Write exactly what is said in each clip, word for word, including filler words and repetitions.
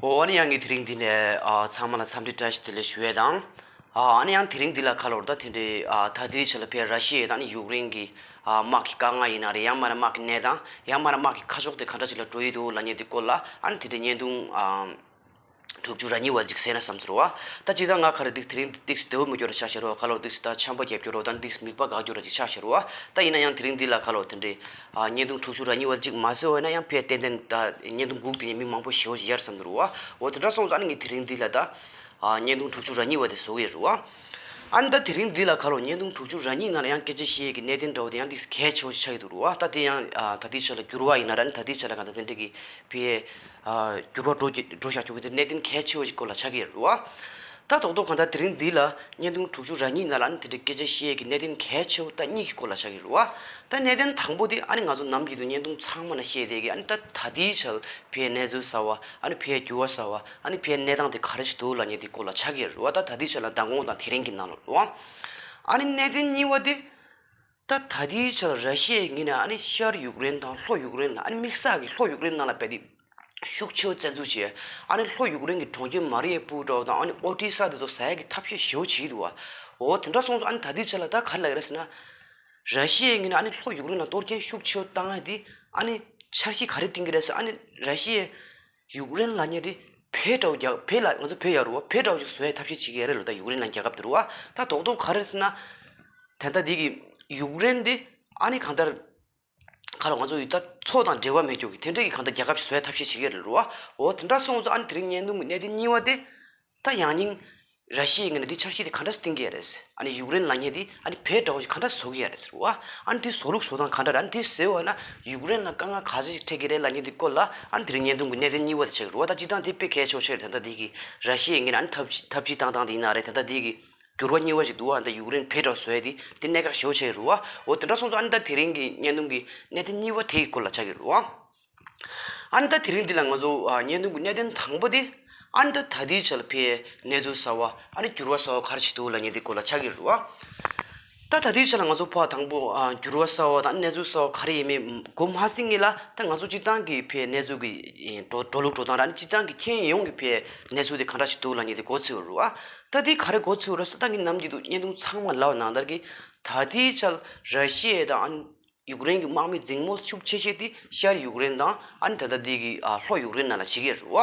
འོ། ཨ་ནི་ཡང་ངས་དེ་རིང་འདི་ནས་ཨ་ཚང་མ་ལ་འཚམས་འདྲི་བཀྲ་ཤིས་བདེ་ལེགས་ཞུ་ཡས་དང་། ཨ་ཨ་ནི་ཡང་དེ་རིང་འདི་ལ་ཁ་ལོར་ད་དེ་འདྲའི་ཨ་ད་ལྟའི་ཆ་ལ་ཕར་ར་ཤི་ཡས་དང་ཨ་ནི་ཡུཀ་རེན་གྱི་ཨ་དམག་གི་དཀའ་ངལ་ཡིན་ན་རེད། ཡང་མིན་ན་དམག་གི་གནས་སྟངས། ཡང་མིན་ན་དམག་གི་ཁ་ཕྱོགས་དེ་ག་འདྲ་ཅིག་ལ་འགྲོ་ཡི་འདུག་ལབ་མཁན་དེ་སྐོར་ལ་ཨ་ནི་དེ་འདྲའི་བརྙན་ཐུང་ཨ་དྲུག་ཅུ་རེ་གཉིས་པ་ཅིག་གསན་ན་བསམ་ཟེར་བ། ད་སྤྱིར་བཏང་ང་ག་རེ་འདི་དེ་རིང་འདི་ཏོག་ཙམ་བདེ་པོ་མི་སྐྱོར་ར་ཆགས་ཤག་རོ། ཁ་ལོར་འདི་ད་ཆམ་པ་རྒྱབ་སྐྱོར་རོ། ད་འདི་མིད་པ་འགག་སྐྱོར་ར་ཅིག་ཆགས་ཤག་རོ། ད་ཡིན་ན་ཡང་དེ་རིང་འདི་ལ་ཁ་ལོར་དེ་འདྲའི་ཨ་བརྙན་ཐུང་དྲུག་ཅུ་རེ་གཉིས་པ་ཅིག་མ་ཟེར་བ་ཡིན་ན་ཡང་ཕར་ཏན་ཏན་ད་བརྙན་ཐུང་སྒུག་བསྡད་མཁན་མི་མང་པོ་ཞེ་པོ་ཅིག་ཡོད་རེད་བསམ་འདུག་རོ། འོ་དེ་འདྲ་སོང་ཙང་ཨ་ནི་ངས་དེ་རིང་འདི་ལ་ད་ཨ་བརྙན་ཐུང་དྲུག་ཅུ་རེ་གཉིས་པ་དེ་བཟོ་གི་ཡོད་རེད་བ། ཨ་ནི་ད་དེ་རིང་འདི་ལ་ཁ་ལོར་བརྙན་ཐུང་དྲུག་ཅུ་རེ་གཉིས་ནང་ལ་ཡང་སྐད་ཆ་བཤད་ཀྱི་གནད་དོན་འདྲ་བོ་དེ་ཡང་འདི་གལ་ཆེ་བོ་ཞིག་ཆགས་ཀྱི་འདུག་རེད་བ། ད་དེ་ཡང་ཨ་ད་ལྟའི་ཆ་ལ་འགྱུར་བ་ཡིན་ན་ར། ཨ་ནི་ད་ལྟའི་ཆ་ལ་གང་ལྟར་དེ་འདྲ་གི་ཕར་ཨ་འགྱུར་བ་འགྲོ་གི་འགྲོ་བཞག་ཆོག་གི་དེ་གནད་དོན་གལ་ཆེ་བོ་ཞིག་སྐོར་ལ་ཆགས་ཀྱི་ཡོད་རེད་བ། ད་རྡོག་རྡོག་གང་ལྟར་དེ་རིང་འདི་ལ་བརྙན་ཐུང་དྲུག་ཅུ་རེ་གཉིས་ནང་ལ་ཨ་ནི་དེ་འདྲའི་སྐད་ཆ་བཤད་ཀྱི་གནད་དོན་གལ་ཆེ་བོ་ད་གཉིས་ཀྱི་སྐོར་ལ་ཆགས་ཀྱི་ཡོད་རེད་བ། ད་གནད་དོན་དང་པོ་དེ་ཨ་ནི་ང་ཚོ་ནམ་རྒྱུན་དུ་བརྙན་ཐུང་ཚང་མ་ན་བཤད་བསྡད་ཀྱི་ཨ་ནི་ད་ད་ལྟའི་ཆར་ཕར་གནས་ཚུལ་གསར་བ། ཨ་ནི་ཕར་འགྱུར་བ་གསར་བ། ཨ་ནི་ཕར་གནས་སྟངས་དེ་ག་རེ་ཞིག་འདུག་ལབ་མཁན་དེ་སྐོར་ལ་ཆགས་ཀྱི་ཡོད་རེད་བ། ད་ད་ལྟའི་ཆར་ལ་མདང་དགོང་དང་དེ་རིང་གི་ནང་ལོགས་རེད་བ། ཨ་ནི་གནད་དོན་གཉིས་པ་དེ། ད་ད་ལྟའི་ཆར་ར་ཤི་ཡའི་ངོས་ནས་ཨ་ནི་ཤར་ཡུཀ་རེན་དང་ལྷོ་ཡུཀ་རེན་ལ། ཨ་ནི་དམིགས་བསལ་གྱི་ལྷོ་ཡུཀ་རེན་ནང་ལ་རྦད་དེ་ཤུགས་ཆེ་བོ་བཙན་འཛུལ་བྱས། ཨ་ནི་ལྷོ་ཡུཀ་རེན་གྱི་གྲོང་ཁྱེར་མ་རི་ཡ་པུལ་འདྲ་བོ་དང་ཨ་ནི་ཨོ་ཏི་ས་དེ་ཚོ་ཟ་ཡག་གི་ཐབས་ཤེས་ཞེ་པོ་བྱེད་ཀྱི་འདུག་བ། འོ་དེ་འདྲ་སོང་ཙང་ཨ་ནི་ད་ལྟའི་ཆར་ལ་ད་ག་རེ་ལབ་ཀྱི་རེད་ཟེར་ན། ར་ཤི་ཡའི་ངོས་ནས་ཨ་ནི་ལྷོ་ཡུཀ་རེན་ལ་གཏོར་སྐྱོན་ཤུགས་ཆེ་བོ་བཏང་ཡག་དེ་ཨ་ནི་འཆར་གཞི་ག་རེ་བཏིང་གི་རེད་ཟེར། ཨ་ནི་ར་ཤི་ཡའི་ཡུཀ་རེན་ལབ་མཁན་དེ་བོད་འདྲ་བོ་རྒྱག་བོད་ལ་ང་ཚོ་བོད་ཡོད་རེད་བ། བོད་འདྲ་བོ་ཞིག་བཟོ་ཡག་ཐབས་ཤེས་བྱེད་ཀྱི་ཡོད་རེད་ལབ། ད་ཡུཀ་རེན་ལ་རྒྱལ་ཁབ་དེ་རེད་བ། ད་རྡོག་རྡོག་ག་རེ་རེད་ཟེར་ན། ད་ལྟ་འདི་གི་ཡུཀ་རེན་འདི་ཨ་ནི་གང་ལྟར་ག་རེ་ང་ཚོ་ཡི་ད་མཚོ་དང་འབྲེལ་བ་མེད་རྒྱུ་གི་དེ་འདྲ་གི་གང་ལྟར་རྒྱལ་ཁབ་ཞིག་བཟོ་ཡག་ཐབས་ཤེས་བྱེད་ཀྱི་ཡོད་རེད་བ། འོ་དེ་འདྲ་སོང་ཙང་ཨ་ནི་དེ་རིང་བརྙན་ཐུང་གི་གནད་དོན་གཉིས་པ་དེ། ད་ཡང་སྙིང་ར་ཤི་ཡའི་ངོས་ནས་འདི་འཆར་གཞི་དེ་ག་འདྲ་སེ་བཏིང་གི་ཡོད་རེད། ཨ་ནི་ཡུཀ་རེན་ལབ་མཁན་དེ་ཨ་ནི་བོད་འདྲ་བོ་ཞིག་ག་འདྲ་བཟོ་གི་ཡོད་རེད་ཟེར་བ། ཨ་ནི་དེ་བཟོ་ལུགས་བཟོ་སྟངས་ག་འདྲ་རེད། ཨ་ནི་དེ་ཟེར་བ་ན་ཡུཀ་རེན་ལ་དཀའ་ངལ་ག་ཚོད་ཞིག་འཕྲད་ཀྱི་རེད་ལབ་མཁན་དེ་སྐོར་ལ་ཨ་ནི་དེ་རིང་བརྙན་ཐུང་གི་གནད་དོན་གཉིས་པ་དེ་ཆགས་ཀྱི་རེད་བ། ད་སྤྱིར་བཏང་དེ་དཔེ་གལ་ཆེ་བོ་ཆགས་རེད། ད་ལྟ་དེ་གི་ར་ཤི་ཡའི་ངོས་ནས་ཨ་ནི་ཐབས་ཐབས་ཇུས་བཏང་སྟངས་དེ་ཡིན་ན་རེད། ད་ལྟ་དེ་གི་འགྱུར་བ་གཉིས་པ་ཞིག་འདུག་བ། ད་ཡུཀ་རེན་བོད་འདྲ་བོ་བཟོ་ཡག་དེ་དེ་གནད་འགག་ཞེ་པོ་ཆགས་ཀྱི་རེད་བ། འོ་དེ་འདྲ་སོང་ཙང་ཨ་ནི་ད་དེ་རིང་གི་བརྙན་ཐུང་གི་གནད་དོན་གཉིས་པ་དེ་གི་སྐོར་ལ་ཆགས་ཀྱི་རེད་བ། ཨ་ནི་ད་དེ་རིང་འདི་ལ་ང་ཚོ་ཨ་བརྙན་ཐུང་གི་གནད་དོན་དང་པོ་དེ། ཨ་ནི་ད་ད་ལྟའི་ཆར་ལ་ཕར་གནས་ཚུལ་གསར་བ། ཨ་ནི་འགྱུར་བ་གསར་བ་ག་རེ་ཞིག་འདུག་ལབ་མཁན་དེ་སྐོར་ལ་ཆགས་ཀྱི་རེད་བ། ད་ད་ལྟའི་ཆར་ལ་ང་ཚོ་ཕར་དང་པོ་ཨ་འགྱུར་བ་གསར་བ་དང་གནས་ཚུལ་གསར་བ་ག་རེ་ཡིན་མིན་གོ་མ་ཟིན་སྔོན་ལ། ད་ང་ཚོ་སྤྱིར་བཏང་གི་ཕར་གནས་ཚུལ་གྱི་འགྲོ་འགྲོ་ལུགས་འགྲོ་སྟངས་ར། ཨ་ནི་སྤྱིར་བཏང་གི་ཁྱོན་ཡོངས་ཀྱི་ཕར་གནས་ཚུལ་དེ་ག་འདྲ་ཞིག་འདུག་ལབ་མཁན་དེ་གོ་ཚོད་རེད་བ། ད་དེ་ག་རེ་གོ་ཚོད་རེད་ཟེར་ན། ད་ངས་ནམ་རྒྱུན་དུ་བརྙན་ཐུང་ཚང་མ་ལབ་པ་ནང་ལྟར་གྱི་ད་ལྟའི་ཆར་ར་ཤི་ཡ་དང་ཨ་ནི་ཡུཀ་རེན་གྱི་དམག་མི་འཛིང་མོ་ཤུགས་ཆེ་ཤོས་དེ་ཤར་ཡུཀ་རེན་དང་ཨ་ནི་ད་ལྟ་འདི་གི་ཨ་ལྷོ་ཡུཀ་རེན་ནང་ལ་བྱེད་ཀྱི་ཡོད་རེད་བ།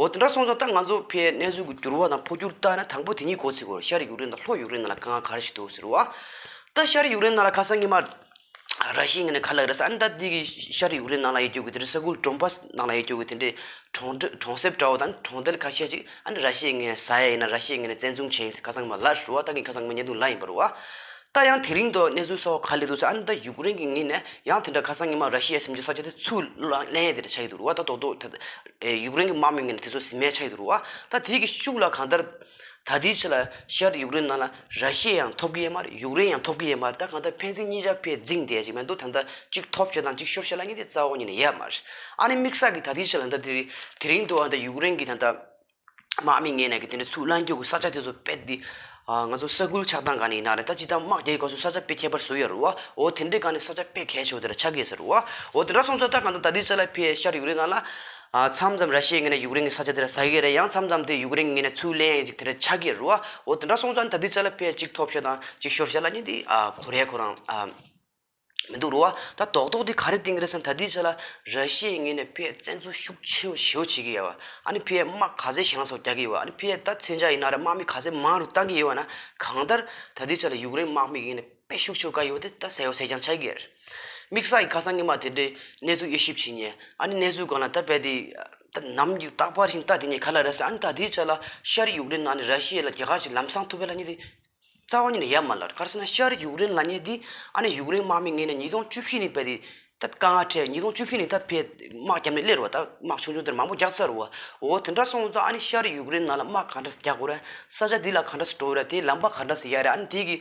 འོ་དེ་འདྲ་སོང་ཙང་ད་ང་ཚོ་ཕར་གནས་ཚུལ་གྱི་འགྱུར་བ་དང་འཕོ་འགྱུར་ལྟ་ན་དང་པོ་དེ་གཉིས་གོ་ཚོད་དགོས་རེད། ཤར་ཡུཀ་རེན་དང་ལྷོ་ཡུཀ་རེན་ནང་ལ་དཀའ་ངལ་ག་རེ་ཞིག་འདུག་ཟེར་བ། ད་ཤར་ཡུཀ་རེན་ནང་ལ་ཁ་སང་ཉི་མ་ར་ཤི་ཡའི་ངོས་ནས་ག་རེ་ལབ་རེད་ཟེར་ན། ཨ་ནི་ད་འདི་གི་ཤར་ཡུཀ་རེན་ནང་ལ་ཡོད་རྒྱུ་གི་དེ་འདྲའི་ས་ཁུལ་ཌོན་པཱས་ནང་ལ་ཡོད་རྒྱུ་གི་དེ་འདྲའི་གྲོང་གྲོང་གྲོང་གསེབ་འདྲ་བོ་དང་གྲོང་རྡལ་ཁ་ཤས་ཅིག་ཨ་ནི་ར་ཤི་ཡའི་ངོས་ནས་ཟ་ཡ་ཡིན་ན་ར་ཤི་ཡའི་ངོས་ནས་བཙན་བཟུང་བྱས་ཡིན་ཟེར་ཁ་སང་ཉི་མ་ལབ་རེད་བ། ད་ངས་ཁ་སང་ཉི་མ་བརྙན་ཐུང་ལབ་ཡིན་པ་རེད་བ། ད་ཡང་དེ་རིང་དུ་གནས་ཚུལ་གསར་བ་ག་རེ་སླེབས་འདུག་ཟེར་ན། ཨ་ནི་ད་ཡུཀ་རེན་གྱི་ངོས་ནས་ཡང་དེ་འདྲ་ཁ་སང་ཉི་མ་ར་ཤི་ཡའི་ཟིན་བྲིས་ས་ཆ་དེ་ཚུར་ལེན་ཡ་དེ་འདྲ་ཆགས་ཀྱི་འདུག་རེད་བ། ད་རྡོག་རྡོག་ད་ཡུཀ་རེན་གྱི་དམག་མི་ངོས་ནས་དེ་ཚོ་ཟིན་མེད་ཆགས་ཀྱི་འདུག་རེད་བ། ད་དེ་གི་ཤུགས་ལ་གང་ལྟར་ད་ལྟའི་ཆ་ལ་ཤར་ཡུཀ་རེན་ནང་ལ་ར་ཤི་ཡ་ཡང་ཐོབ་ཀྱི་ཡོད་མ་རེད། ཡུཀ་རེན་ཡང་ཐོབ་ཀྱི་ཡོད་མ་རེད། ད་གང་ལྟར་ཕན་ཚུན་གཉིས་ཆ་ཕར་འཛིང་བསྡད་ཅིག་མ་གཏོགས་ད་ལྟ་གཅིག་ཐོབ་བྱས་དང་གཅིག་ཤོར་བྱས་ལབ་མཁན་དེ་རྩ་བ་ཉིད་ནས་ཡོད་མ་རེད། ཨ་ནི་དམིགས་བསལ་གྱི་ད་ལྟའི་ཆ་ལ་ད་དེ་དེ་རིང་དུ་ཨ་ད་ཡུཀ་རེན་གྱི་ད་ལྟ་དམག་མི་ངོས་ནས་ཀྱི་དེ་འདྲ་ཚུར་ལེན་རྒྱུ་གི་ས་ཆ་དེ་ཚོ་དཔེ་དེ། ཨ་ང་ཚོ་ས་ཁུལ་ཆགས་སྟངས་སྒང་ནས་ཡིན་ན་རེད། ད་སྤྱིར་བཏང་དམག་རྒྱག་གི་སྐབས་སུ་ས་ཆ་དཔེ་ཁྱད་པར་བཟོ་ཡོད་རེད་བ། འོ་དེ་འདྲའི་སྒང་ནས་ས་ཆ་དཔེ་གལ་ཆེ་བོ་དེ་འདྲ་ཆགས་ཀྱི་ཡོད་ས་རེད་བ། འོ་དེ་འདྲ་སོང་ཙང་ད་གང་ལྟར་ད་ལྟའི་ཆ་ལ་ཕར་ཤར་ཡུཀ་རེན་ནང་ལ་ཨ་མཚམས་མཚམས་ར་ཤི་ཡའི་ངོས་ནས་ཡུཀ་རེན་གྱི་ས་ཆ་དེ་འདྲ་ཟ་གི་རེད། ཡང་མཚམས་མཚམས་དེ་ཡུཀ་རེན་གྱི་ངོས་ནས་ཚུར་ལེན་ཡ་ཅིག་དེ་འདྲ་ཆགས་ཀྱི་ཡོད་རེད་བ། འོ་དེ་འདྲ་སོང་ཙང་ད་ལྟའི་ཆ་ལ་ཕར་གཅིག་ཐོབ་ཤག་དང་གཅིག་ཤོར་ཤག་ལབ་མཁན་དེ་ཨ་གོ་ཡ་ཁོ་རང་ཨ་མི་འདུག་རེད་བ། ད་རྡོག་རྡོག་དེ་ག་རེ་བཏིང་གི་རེད་ཟེར་ན། ད་ལྟའི་ཆ་ལ་ར་ཤི་ཡའི་ངོས་ནས་ཕར་བཙན་འཛུལ་ཤུགས་ཆེ་བོ་ཞེ་པོ་བྱེད་ཀྱི་ཡོད་བ། ཨ་ནི་ཕར་དམག་ག་ཚད་ཞེ་དྲག་ཚོ་རྒྱག་གི་ཡོད་བ། ཨ་ནི་ཕར་ད་མཚོན་ཆ་ཡིན་ན་ར་དམག་མི་ག་ཚད་མང་རུ་བཏང་གི་ཡོད་བ་ན། གང་ལྟར་ད་ལྟའི་ཆ་ལ་ཡུཀ་རེན་དམག་མི་ངོས་ནས་དཔེ་ཤུགས་ཆེ་བོ་བཀག་ཡོད་པ་དེ་ད་གསལ་པོ་གསལ་རྐྱང་ཆགས་ཀྱི་ཡོད་རེད། དམིགས་བསལ་གྱི་ཁ་སང་ཉི་མ་དེ་འདྲའི་གནས་ཚུལ་དབྱེ་ཞིབ་བྱེད་མཁན། ཨ་ནི་གནས་ཚུལ་སྒང་ལ་ད་རྦད་དེ་ད་ནམ་རྒྱུན་རྟག་པར་བཞིན་ལྟ་བསྡད་མཁན་ག་རེ་ལབ་རེད་ཟེར་ན། ཨ་ནི་ད་ལྟའི་ཆ་ལ་ཤར་ཡུཀ་རེན་ནང་ནས་ར་ཤི་ཡ་ལ་རྒྱལ་ཁ་ཅིག་ལམ་སང་ཐོབ་པ་ལབ་མཁན་དེ་རྩ་བ་ཉིད་ནས་ཡོད་མ་རེད། ག་རེ་ཟེར་ན་ཤར་ཡུཀ་རེན་ལབ་མཁན་དེ་ཨ་ནི་ཡུཀ་རེན་དམག་མི་ངོས་ནས་ཉིས་སྟོང་བཅུ་བཞི་ནས་རྦད་དེ་ད་དཀའ་ངལ་འཕྲད། ཉིས་སྟོང་བཅུ་བཞི་ནས་ད་ཕར་དམག་བརྒྱབ་ནས་སླེབས་རེད་བ། ད་དམག་ཆུང་ཆུང་དེར་མང་པོ་རྒྱག་ཚར་རེད་བ། འོ་དེ་འདྲ་སོང་ཙང་ཨ་ནི་ཤར་ཡུཀ་རེན་ནང་ལ་དམག་ག་འདྲ་སེ་རྒྱག་དགོས་རེད། ས་ཆ་འདི་ལ་ག་འདྲ་སེ་འགྲོ་དགོས་རེད། དེའི་ལམ་པ་ག་འདྲ་སེ་ཡག་རེད། ཨ་ནི་དེ་གི་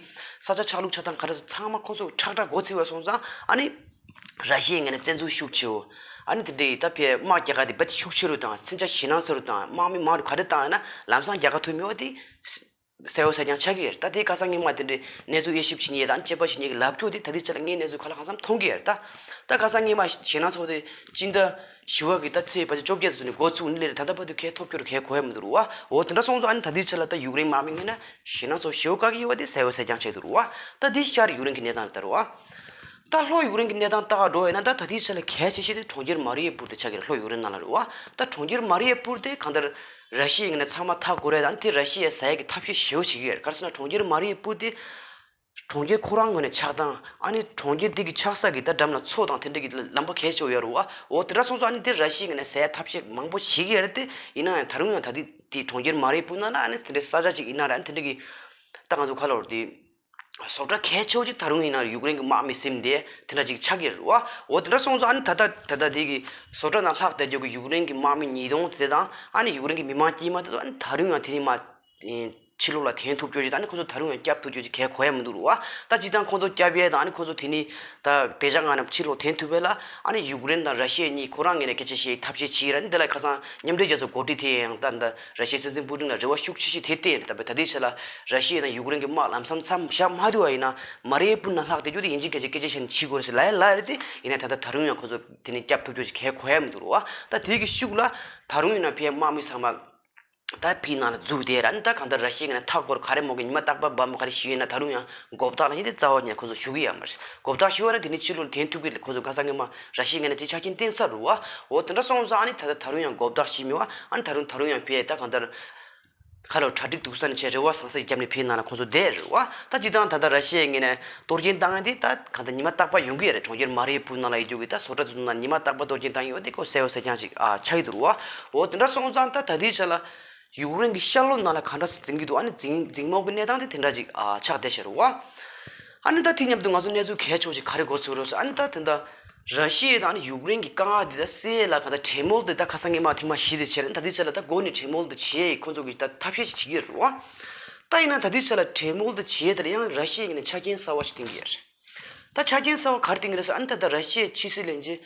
ས་ཆ་ཆགས་ལུགས་ཆགས་སྟངས་ག་འདྲ་སེ་ཚང་མ་ཁོང་ཚོས་ཁྲག་ཁྲག་གོ་ཚོད་པ་སོང་ཙང་ཨ་ནི་ར་ཤི་ཡའི་ངོས་ནས་བཙན་འཛུལ་ཤུགས་ཆེ་བོ། ཨ་ནི་དེ་འདྲའི་ད་ཕར་དམག་རྒྱག་ག་དེ་རྦད་དེ་ཤུགས་ཆེ་རུ་བཏང་། མཚོན་ཆ་ཞེད་སྣང་ཚ་རུ་བཏང་། དམག་མི་མང་རུ་ག་རེ་བཏང་ཡོད་ན་ལམ་སང་རྒྱལ་ཁ་ཐོབ་མེད་པ་དེ་གསལ་པོ་གསལ་རྐྱང་ཆགས་ཀྱི་ཡོད་རེད། ད་དེ་ཁ་སང་ཉི་མ་དེ་འདྲའི་གནས་ཚུལ་དབྱེ་ཞིབ་བྱེད་མཁན་དང་དཔྱད་པ་བྱེད་མཁན་གྱི་ལབ་ཕྱོགས་དེ་ད་ལྟའི་ཆ་ལ་ངས་གནས་ཚུལ་ག་ལ་གང་འཚམ་མཐོང་གི་ཡོད་རེད། ད་ད་ཁ་སང་ཉི་མ་ཞེད་སྣང་ཚ་བོ་དེ་སྤྱི་ཟླ་ བཞི་པ་གི་ད་ཚེས་པ་བཅོ་བརྒྱད་ཚོ་ནས་འགོ་ཚུགས་ནས་ལས་ད་ལྟ་བར་དུ་ཁྱད་ཐོབ་རྒྱུར་ཁྱད་གོ་ཡ་མི་འདུག་རུ་བ། འོ་དེ་འདྲ་སོང་ཙང་ཨ་ནི་ད་ལྟའི་ཆ་ལ་ད་ཡུཀ་རེན་དམག་མི་ངོས་ནས་ཞེད་སྣང་ཚོ་ཞེ་པོ་བཀག་གི་ཡོད་པ་དེ་གསལ་པོ་གསལ་རྐྱང་ཆགས་འདུག་རུ་བ། ད་འདི་ཤར་ཡུཀ་རེན་གྱི་གནས་སྟངས་ལ་ལྟ་རུ་བ། ད་ལྷོ་ཡུཀ་རེན་གྱི་གནས་སྟངས་ལྟ་ག་འགྲོ་ཡིན་ན་ད་ད་ལྟའི་ཆ་ལ་གལ་ཆེ་ཤོས་དེ་གྲོང་ཁྱེར་མ་རི་ཡུ་པུར་དེ་ཆགས་ཀྱི་རེད། ལྷོ་ཡུཀ་རེན་ནང་ལ་རུ་བ། ད་གྲོང་ཁྱེར་མ་རི་ཡུ་པུར་དེ་གང་ལྟར་ར་ཤི་ཡའི་ངོས་ནས་ཚང་མ་མཐའ་བསྐོར་རེད། ཨ་ནི་དེ་ར་ཤི་ཡས་ཟ་ཡས་ཀྱི་ཐབས་ཤེས་ཞེ་པོ་བྱེད་ཀྱི་ཡོད་རེད། ག་རེ་ཟེར་ན་གྲོང་ཁྱེར་མ་རི་ཡུ་པུར་དེ་གྲོང་ཁྱེར་ཁོ་རང་ངོས་ནས་ཆགས་སྟངས། ཨ་ནི་གྲོང་ཁྱེར་འདི་གི་ཆགས་ས་གི་ད་འགྲམ་ལ་མཚོ་དང་དེ་འདྲ་གི་ལམ་པ་གལ་ཆེ་བོ་ཡོད་རེད་བ། འོ་དེ་འདྲ་སོང་ཙང་ཨ་ནི་དེ་ར་ཤི་ཡའི་ངོས་ནས་ཟ་ཡ་ཐབས་ཤེས་མང་པོ་བྱེད་ཀྱི་ཡོད་རེད་དེ། ཡིན་ན་ཡང་ད་རུང་ཡང་ད་དེ་དེ་གྲོང་ཁྱེར་མ་རི་ཡུ་པུར་ནང་ན་ཨ་ནི་དེ་འདྲའི་ས་ཆ་ཅིག་ཡིན་ན་ར། ཨ་ནི་དེ་འདྲ་གི་ད་ང་ཚོ་ག་ལབ་དགོས་རེད། དེ་བཟོ་གྲྭ་གལ་ཆེ་བོ་ཅིག་ད་རུང་ཡིན་ན་ཡུཀ་རེན་གྱི་དམག་མི་ཟིན་དེ་དེ་འདྲ་ཅིག་ཆགས་ཀྱི་རེད་བ། འོ་དེ་འདྲ་སོང་ཙང་ཨ་ནི་ད་ལྟ་ད་ལྟ་དེ་གི་བཟོ་གྲྭ་ནང་ལྷག་བསྡད་རྒྱུ་གི་ཡུཀ་རེན་གྱི་དམག་མི་ཉིས་སྟོང་དེ་དང་། ཨ་ནི་ཡུཀ་རེན་གྱི་མི་མང་དཀྱུས་མ་དེ་ཚོ་ཨ་ནི་ད་རུང་ཡང་དེ་ནི་མ་ཕྱི་ལོགས་ལ་འཐེན་ཐུབ་རྒྱུ་ཅིག་དང་། ཨ་ནི་ཁོ་ཚོ་ད་རུང་ཡང་བསྐྱབ་ཐུབ་རྒྱུ་ཅིག་གལ་གོ་ཡ་མི་འདུག་རུ་བ། ད་སྤྱིར་བཏང་ཁོ་ཚོ་བསྐྱབ་ཡས་དང་། ཨ་ནི་ཁོ་ཚོ་དེ་ནི་ད་བེ་ཤ་ང་ནས་ཕྱི་ལོགས་འཐེན་ཐུབ་པས་ལ། ཨ་ནི་ཡུཀ་རེན་དང་ར་ཤི་ཡ་གཉིས་ཁོ་རང་ངོས་ནས་སྐད་ཆ་བཤད་ཐབས་ཤེས་བྱེད་ར། ཨ་ནི་དེ་ལ་ཁ་སང་མཉམ་འབྲེལ་རྒྱལ་ཚོགས་འགོ་ཁྲིད་དེ་ཡང་ད་ད་ར་ཤི་ཡའི་སྲིད་འཛིན་པུ་ཏིན་ལ་རེ་བ་ཤུགས་ཆེ་ཞིག་དེ་བསྟན་རེད། ད་བས་ད་ལྟའི་ཆ་ལ་ར་ཤི་ཡ་དང་ཡུཀ་རེན་གྱི་དམག་ལམ་སང་མཚམས་བཞག་མ་ཐུབ་པ་ཡིན་ན། མ་རི་ཡུ་པུར་ནང་ལྷག་བསྡད་རྒྱུ་དེ་ཡིན་གཅིག་མིན་གཅིག་སྐད་ཆ་བཤད་ནས་བྱེད་དགོས་རེད་ཟེར་ལབ་ཡ་ལབ་ཡ་རེད་དེ། ཡིན་ན་ད་ལྟ་ད་རུང་ཡང་ཁོ་ཚོ་དེ་ནས་བསྐྱབ་ཐུབ་རྒྱུ་ཞིག་གལ་གོ་ཡ་མི་འདུག་རུ་བ། ད་དེ་གི་ཤུགས་ལ་ད་རུང་ཡིན་ན་ཕའི་དམག་མི་ཚང་མ་ད་ཕའི་ནང་ལ་འཛུལ་བསྡད་ར། ཨ་ནི་ད་གང་ལྟར་ར་ཤི་ཡའི་ངོས་ནས་མཐའ་བསྐོར། ག་རེ་མོ་གི་ཉི་མ་རྟག་པར་འབབ་མོ་ག་རེ་ཞིག་ཡིན་ན་ད་རུང་ཡང་མགོ་བཏགས་ལ་ཡིན་དེ་རྩ་བ་ཉིད་ཁོ་ཚོ་ཞུ་གི་ཡོད་མ་རེད། མགོ་བཏགས་ཞུ་བ་ར། དེ་ནས་ཕྱི་ལོགས་ལ་འཐེན་ཐུབ་ཀྱི་ཁོ་ཚོ་ཁ་སང་ཉི་མ་ར་ཤི་ཡའི་ངོས་ནས་དེ་ཆ་རྐྱེན་བསྟན་ཚར་རུ་བ། འོ་དེ་འདྲ་སོང་ཙང་ཨ་ནི་ད་ལྟ་ད་རུང་ཡང་མགོ་བཏགས་ཞིག་མེད་བ། ཨ་ནི་ད་རུང་ད་རུང་ཡང་ཕའི་ད་གང་ལྟར་ཁ་ལོ་གྲ་སྒྲིག་འདུག་ས་ནས་བྱས་རེ་བ་བཟང་ས་ཞིག་བརྒྱབ་ནས་ཕའི་ནང་ལ་ཁོ་ཚོ་བསྡད་རེད་བ། ད་སྤྱིར་བཏང་ད་ལྟ་ར་ཤི་ཡའི་ངོས་ནས་གཏོར་སྐྱོན་བཏང་ཡ་དེ་ད་གང་ལྟར་ཉི་མ་རྟག་པར་ཡོང་གི་ཡོད་རེད། གྲོང་ཁྱེར་མ་རི་ཡུ་པུར་ནང་ལ་ཡོད་རྒྱུ་གི་ད་བཟོ་གྲྭ་དེ་ཚོ་ནང་ཉི་མ་རྟག་པར་གཏོར་སྐྱོན་བཏང་ཡོད་དེ་ཁོ་གསལ་པོ་གསལ་རྐྱང་ཅིག་ཨ་ཆགས་ཀྱི་འདུག་རུ་བ། འོ་དེ་འདྲ་སོང་ཙང་ད་ད་ལྟའི་ཆ་ལ་ཡུཀ་རེན་གྱི་ཤར་ལྷོ་ནང་ལ་ག་འདྲ་འཛིང་གི་འདུག་ཨ་ནི་འཛིང་འཛིང་མོག་གི་གནས་སྟངས་དེ་དེ་འདྲ་ཅིག་ཨ་ཆགས་བསྡད་ཤག་རུ་བ། ཨ་ནི་ད་དེ་མཉམ་དུ་ང་ཚོ་གནས་ཚུལ་གལ་ཆེ་བོ་ཅིག་ག་རེ་གོ་ཚུགས་རེད་ཟེར། ཨ་ནི་ད་དེ་འདྲ་ར་ཤི་ཡ་དང་ཨ་ནི་ཡུཀ་རེན་གྱི་དཀའ་ངལ་འདི་ད་སེལ་ཡས་ལ་གང་ལྟར་གྲོས་མོལ་འདི་ད་ཁ་སང་ཉི་མ་ཐེངས་མ་བཞི་དེ་བྱས་རེད། ད་ལྟའི་ཆ་ལ་ད་འགོ་ནས་གྲོས་མོལ་འདི་བྱེད་ཡས་ཁོ་ཚོ་གིས་ད་ཐབས་ཤེས་ཤིག་བྱེད་ཀྱི་རེད་བ། ད་ཡིན་ན་ད་ལྟའི་ཆ་ལ་གྲོས་མོལ་འདི་བྱེད་ཡས་དེ་ལ་ཡང་ར་ཤི་ཡའི་ངོས་ནས་ཆ་རྐྱེན་གསར་བ་ཞིག་བཏིང་གི་ཡོད་རེད། ད་ཆ་རྐྱེན་གསར་བ་ག་རེ་བཏིང་གི་རེད་ཟེར། ཨ་ནི་ད་ད་ར་ཤི་ཡའི་ཕྱི་སྲིད་བློན་ཆེན་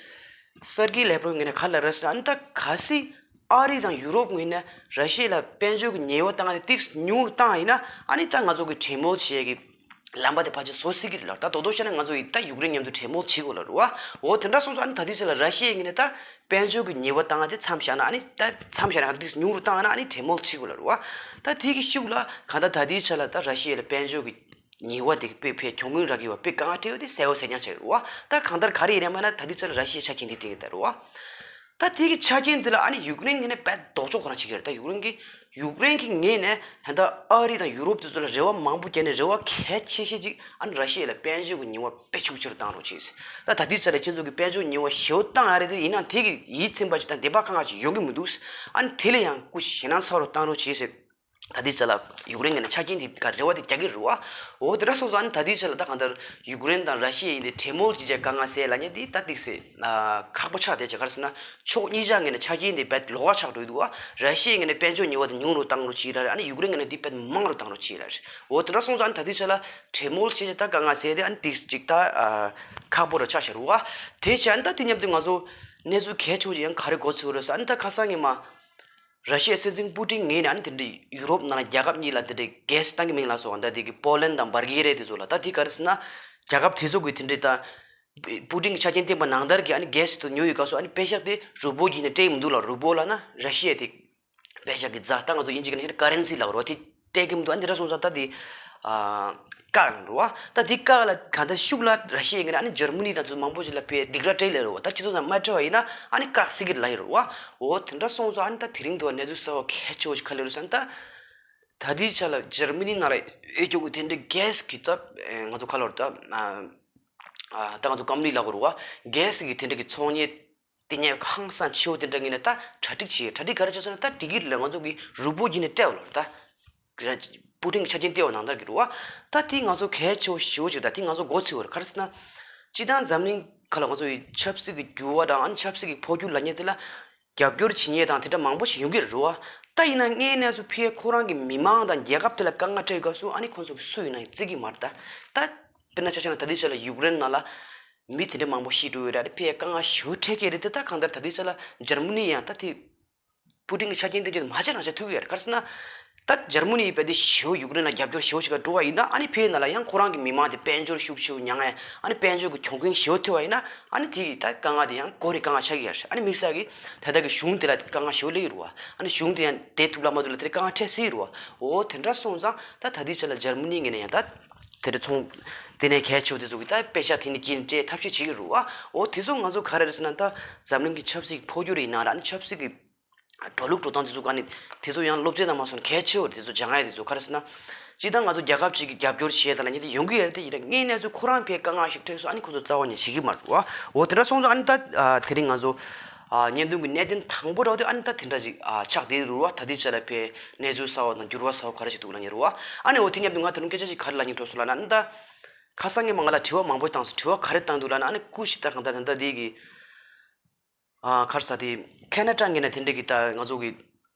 སེར་གི་ལེབ་རོབ་ངོས་ནས་ག་རེ་ལབ་རེད་ཟེར། ཨ་ནི་ད་གལ་སྲིད་ཨ་རི་དང་ཡུ་རོབ་ངོས་ནས་ར་ཤི་ཡ་ལ་དཔལ་འབྱོར་གྱི་ཉེས་པ་བཏང་ཡ་དེ་ཏོག་ཙམ་ཉུང་རུ་བཏང་ཡ་ཡིན་ན། ཨ་ནི་ད་ང་ཚོ་གི་གྲོས་མོལ་བྱེད་ཡ་གི་ལམ་པ་དེ་ཕལ་ཆེར་བཟོ་སྲིད་ཀྱི་རེད་ལ། ད་རྡོག་རྡོག་བཤད་ན་ང་ཚོ་ཡིས་ད་ཡུཀ་རེན་མཉམ་དུ་གྲོས་མོལ་བྱེད་དགོས་ལ་རུ་བ། འོ་དེ་འདྲ་སོང་ཙང་ཨ་ནི་ད་ལྟའི་ཆ་ལ་ར་ཤི་ཡའི་ངོས་ནས་ད་དཔལ་འབྱོར་གྱི་ཉེས་པ་བཏང་ཡ་དེ་མཚམས་བཞག་ན། ཨ་ནི་ད་མཚམས་བཞག་ན་ཏོག་ཙམ་ཉུང་རུ་བཏང་ཡ་ན་ཨ་ནི་གྲོས་མོལ་བྱེད་དགོས་ལ་རུ་བ། ད་དེ་གི་ཤུགས་ལ་གང་ལྟར་ད་ལྟའི་ཆ་ལ་ད་ར་ཤི་ཡ་ལ་དཔལ་འབྱོར་གྱི་ཉེས་པ་དེ་གི་དཔེ་ཕལ་གྱོང་གུན་རག་གི་ཡོད་པ་དཔེ་དཀའ་ངལ་འཕྲད་ཡོད་དེ་གསལ་པོ་གསལ་རྐྱང་ཆགས་ཡོད་རེད་བ། ད་གང་ལྟར་ག་རེ་ཡིན་ནའི་མ་ན་ད་ལྟའི་ཆ་ལ་ར་ཤི་ཡའི་ཆ་རྐྱེན་དེ་བཏིང་གི་ད་རེད་བ། ད་དེ་གི་ཆ་རྐྱེན་དེ་ལ་ཨ་ནི་ཡུཀ་རེན་ངོས་ནས་དཔེ་ལྡོག་ཕྱོགས་ཁོ་རང་བྱེད་ཀྱི་རེད། ད་ཡུཀ་རེན་གྱི་ཡུཀ་རེན་གྱི་ངོས་ནས་ད་ལྟ་ཨ་རི་དང་ཡུ་རོབ་དེ་ཚོ་ལ་རེ་བ་མང་པོ་བརྒྱབ་ནས་རེ་བ་གལ་ཆེ་ཤོས་ཅིག་ཨ་ནི་ར་ཤི་ཡ་ལ་དཔལ་འབྱོར་གྱི་ཉེས་པ་དཔེ་ཤུགས་ཆེ་རུ་བཏང་རོགས་བྱེད་ཟེར། ད་ད་ལྟའི་ཆ་ལ་ཁྱེད་ཚོ་གི་དཔལ་འབྱོར་ཉེས་པ་ཞེ་པོ་བཏང་ཡ་རེད་དེ། ཡིན་ནའང་དེ་གི་ཡིད་ཚིམ་པ་ཅིག་དང་བདེན་པ་གང་ག་ཅིག་ཡོང་གི་མི་འདུག་ཨ་ནི་དེ་ལ་ཡང་སྐུ་ཞེད་སྣང་ཚ་རུ་བཏང་རོགས་བྱེད་ཟེར། ད་ལྟའི་ཆ་ལ་ཡུཀ་རེན་ངོས་ནས་ཆ་རྐྱེན་དེ་ག་རེ་བ་དེ་རྒྱག་གི་རེད་བ། འོ་དེ་འདྲ་སོང་ཙང་ཨ་ནི་ད་ལྟའི་ཆ་ལ་ད་གང་ལྟར་ཡུཀ་རེན་དང་ར་ཤི་ཡ་ཡིན་ཏེ་གྲོས་མོལ་ཅིག་བྱས་དཀའ་ངལ་སེལ་ལབ་མཁན་དེ་ད་ཏོག་ཙམ་ཁག་པོ་ཆགས་བསྡད་ཅིག་ག་རེ་ཟེར་ན་ཕྱོགས་གཉིས་ཆ་ངོས་ནས་ཆ་རྐྱེན་དེ་རྦད་ལོགས་ཀ་ཆགས་འགྲོ་གི་འདུག་བ། ར་ཤི་ཡའི་ངོས་ནས་དཔལ་འབྱོར་ཉེས་པ་དེ་ཉུང་རུ་བཏང་རོགས་བྱེད་ར་རེད། ཨ་ནི་ཡུཀ་རེན་ངོས་ནས་དེ་རྦད་མང་རུ་བཏང་རོགས་བྱེད་ར་རེད། འོ་དེ་འདྲ་སོང་ཙང་ཨ་ནི་ད་ལྟའི་ཆ་ལ་གྲོས་མོལ་བྱས་ཏེ་ད་དཀའ་ངལ་སེལ་དེ་ཨ་ནི་ཏོག་ཙམ་ཅིག་ད་ཁག་པོ་རུ་ཆགས་བཞག་རེད་བ། དེ་བྱས་ཨ་ནི་ད་དེ་མཉམ་དུ་ང་ཚོ་གནས་ཚུལ་གལ་ཆེ་བོ་ཅིག་ཡང་ག་རེ་གོ་ཚུགས་རེད་ཟེར། ཨ་ནི་ད་ཁ་སང་ཉི་མ། ར་ཤི་ཡའི་སྲིད་འཛིན་པུ་ཏིན་ངོས་ནས་ཨ་ནི་དེ་འདྲའི་ཡུ་རོབ་ནང་ལ་རྒྱལ་ཁབ་གཉིས་ལ་དེ་འདྲའི་གྷེ་སི་བཏང་གི་མིན་ལབ་སོང་། ད་དེ་གི་པོ་ལན་དང་བལ་གྷེ་རི་ཡ་དེ་ཚོ་ལ། ད་དེ་ག་རེ་ཟེར་ན་རྒྱལ་ཁབ་དེ་ཚོ་གི་དེ་འདྲའི་ད་པུ་ཏིན་གྱི་ཆ་རྐྱེན་བསྟན་པ་ནང་ལྟར་གྱི་ཨ་ནི་གྷེ་སི་དེ་ཉོ་ཡི་སྐབས་སུ་ཨ་ནི་པེ་ཤག་དེ་རུ་པོ་བརྒྱུད་ནས་སྤྲད་ཀྱི་མི་འདུག་ལ། རུ་པོ་ལབ་ན་ར་ཤི་ཡའི་དེ་པེ་ཤག་གི་རྫ། ད་ང་ཚོ་དབྱིན་ཇི་གི་ནང་བཤད་ན་ཀ་རན་སི་ལབ་རོ། དེ་སྤྲད་ཀྱི་མི་འདུག་ཨ་ནི་དེ་འདྲ་སོང་ཙང་ད་དེ་ཨ་བཀག་ཡོང་རེད་བ། ད་དེ་བཀག་ལ་གང་ལྟར་ཤུགས་ལ་ར་ཤི་ཡའི་ངོས་ནས་ཨ་ནི་འཇར་མ་ནི་དང་ཚོ་མང་པོ་ཞིག་ལ་ཕར་སྡིགས་ར་སྤྲད་ལེ་རེད་བ། ད་ཁྱེད་ཚོ་ཚང་མ་སྤྲད་པ་ཡིན་ན་ཨ་ནི་བཀག་སྲིད་ཀྱི་རེད་ལབ་ཡོད་རེད་བ། འོ་དེ་འདྲ་སོང་ཙང་ཨ་ནི་ད་དེ་རིང་དུ་བ་གནས་ཚུལ་གསར་བ་གལ་ཆེ་བོ་ཞིག་ག་རེ་རེད་ཟེར་ན། ད་ད་ལྟའི་ཆ་ལ་འཇར་མ་ནི་ནང་ལ་ཡོད་རྒྱུ་གི་དེ་འདྲའི་གྷེ་སི་གི་ད་ང་ཚོ་ག་ལབ་རེད་ད། ཨ་ད་ང་ཚོ་ཀམ་པ་ནི་ལབ་དགོས་རེད་བ། གྷེ་སི་གི་དེ་འདྲ་གི་ཚོང་གཉེར་དེ་ནས་ཧང་སང་ཆེ་བོ་དེ་འདྲ་ངེས་ནས་ད་གྲ་སྒྲིག་བྱེད། གྲ་སྒྲིག་ག་རེ་བྱེད་ཟེར་ན། ད་འགྲིག་གི་རེད་ལ། ང་ཚོ་གི་རུ་པོ་བརྒྱུད་ནས་སྤྲད་པ་ལ་རེད་ད། པུ་ཏིན་གྱི་ཆ་རྐྱེན་བསྟན་པ་ནང་ལྟར་གྱི་རེད་བ། ད་དེ་ང་ཚོ་གལ་ཆེ་བོ་ཞེ་པོ་ཅིག་ད་དེ་ང་ཚོ་མགོ་ཚོས་པ་རེད། ག་རེ་ཟེར་ན། སྤྱིར་བཏང་འཛམ་གླིང་ཁ་ལ་ང་ཚོ་ཡི་ཆབ་སྲིད་ཀྱི་འགྱུར་བ་དང་ཨ་ནི་ཆབ་སྲིད་ཀྱི་འཕོ་འགྱུར་ལབ་མཁན་དེ་ལ་རྒྱབ་སྐྱོར་བྱེད་མཁན་དང་དེ་འདྲ་མང་པོ་ཞིག་ཡོང་གི་རེད་བ། ད་ཡིན་ན་དངོས་གནས་སུ་ཕར་ཁོ་རང་གི་མི་མང་དང་རྒྱལ་ཁབ་དེ་ལ་དཀའ་ངལ་འཕྲད་སྐབས་སུ་ཨ་ནི་ཁོང་ཚོ་གི་སུ་ཡིན་ན་ཡང་བརྩི་གི་མ་རེད་ད། ད་དཔེར་ན་ཆ་བཞག་ན་ད་ལྟའི་ཆ་ལ་ཡུཀ་རེན་ནང་ལ་མི་དེ་འདྲ་མང་པོ་ཤི་འགྲོ་ཡོད་རེད། ཕར་དཀའ་ངལ་ཞེ་པོ་འཕྲད་ཀྱི་རེད་དེ། ད་གང་ལྟར་ད་ལྟའི་ཆ་ལ་འཇར་མ་ནི་ཡང་ད་དེ་པུ་ཏིན་གྱི་ཆ་རྐྱེན་དེ་ཚོ་མ་བྱས་རང་བྱས་ཐུབ་ཀྱི་ཡོད་རེད། ག་རེ་ཟེར་ན། ད་ ད་འཇར་མ་ནི་ཡིས་དཔེ་དེ་ཞེ་པོ་ཡུཀ་རེན་ལ་རྒྱབ་སྐྱོར་ཞེ་པོ་ཞིག་འགྲོ་བ་ཡིན་ན། ཨ་ནི་ཕའི་ནང་ལ་ཡང་ཁོ་རང་གི་མི་མང་དེ་དཔལ་འབྱོར་ཤུགས་ཆེ་ཉང་ངེ་ཨ་ནི་དཔལ་འབྱོར་གྱི་གྱོང་གུན་ཞེ་པོ་ཐེབས་པ་ཡིན་ན། ཨ་ནི་དེ་གི་ད་དཀའ་ངལ་དེ་ཡང་འགོ་རེ་དཀའ་ངལ་ཆགས་ཀྱི་ཡོད་རེད། ཨ་ནི་དམིགས་བསལ་གྱི་ད་ལྟ་གི་གཞུང་དེ་ལ་དཀའ་ངལ་ཞེ་པོ་སླེབས་ཀྱི་རེད་བ། ཨ་ནི་གཞུང་དེ་ཡང་བསྡད་ཐུབ་ལ་མ་ཐུབ་ལ་དེ་དཀའ་ངལ་འཕྲད་སྲིད་རེད་བ། འོ་དེ་འདྲ་སོང་ཙང་ད་ད་ལྟའི་ཆ་ལ་འཇར་མ་ནི་ངོས་ནས་ཡང་ད་དེ་འདྲ་ཚོང་དེ་ནས་གལ་ཆེ་བ་དེ་ཚོ་གི་ད་དཔེ་ཆ་དེ་ནས་ཀྱིན་སྤྲད་ཐབས་ཤེས་བྱེད་ཀྱི་རེད་བ། འོ་དེ་ཚོ་ང་ཚོ་ག་རེ་རེད་ཟེར་ན། ད་འཛམ་གླིང་གི་ཆབ་སྲིད་ཀྱི་འཕོ་འགྱུར་ཡིན་ན་ར། ཨ་ནི་ཆབ་སྲིད་ཀྱི་འགྲོ་ལུགས་འགྲོ་སྟངས་དེ་ཚོ་ག་ནི་དེ་ཚོ་ཡང་སློབ་ཚན་དང་མ་སོང་གལ་ཆེ་བོ་རེད། དེ་ཚོ་སྦྱང་ཡ་དེ་ཚོ་ག་རེ་ཟེར་ན། སྤྱིར་བཏང་ང་ཚོ་རྒྱལ་ཁབ་ཅིག་གི་རྒྱབ་སྐྱོར་བྱེད་ཡ་དང་ལ་ཉེ་དེ་ཡོང་གི་ཡོད་རེད་དེ། ཡིན་ན་དངོས་གནས་ཚུལ་ཁོ་རང་ཕའི་དཀའ་ངལ་ཞིག་འཕྲད་སོང་། ཨ་ནི་ཁོ་ཚོ་རྩ་བ་ཉིད་བྱེད་ཀྱི་མ་རེད་བ། འོ་དེ་འདྲ་སོང་ཙང་ཨ་ནི་ད་ཨ་དེ་རིང་ང་ཚོ་ཨ་བརྙན་ཐུང་གི་གནད་དོན་དང་པོ་ར་བ་དེ་ཨ་ནི་ད་དེ་འདྲ་ཅིག་ཨ་ཆགས་བསྡད་རེད་བ། ད་ལྟའི་ཆ་ལ་ཕའི་གནས་ཚུལ་གསར་བ་དང་འགྱུར་བ་གསར་བ་ག་རེ་ཞིག་འདུག་ལ་ཉེ་རེད་བ། ཨ་ནི་འོ་དེ་མཉམ་དུ་ང་ད་རུང་སྐད་ཆ་ཅིག་ག་རེ་ལ་ཉེ་འགྲོ་སོང་ལ་ན། ཨ་ནི་ད་ཁ་སང་ངས་མ་ང་ལ་དྲི་བ་མང་པོ་བཏང་སོང་། དྲི་བ་ག་རེ་བཏང་འདུག་ལ་ན། ཨ་ནི་སྐུ་ཞིག་ད་གང་ལྟར་ད་ལྟ་དེ་གི་ཨ་ག་རེ་ཟེར་དེ། ཁེ་ན་ཌ་ངོས་ནས་དེ་འདྲ་གི་ད་ང་ཚོ་གི་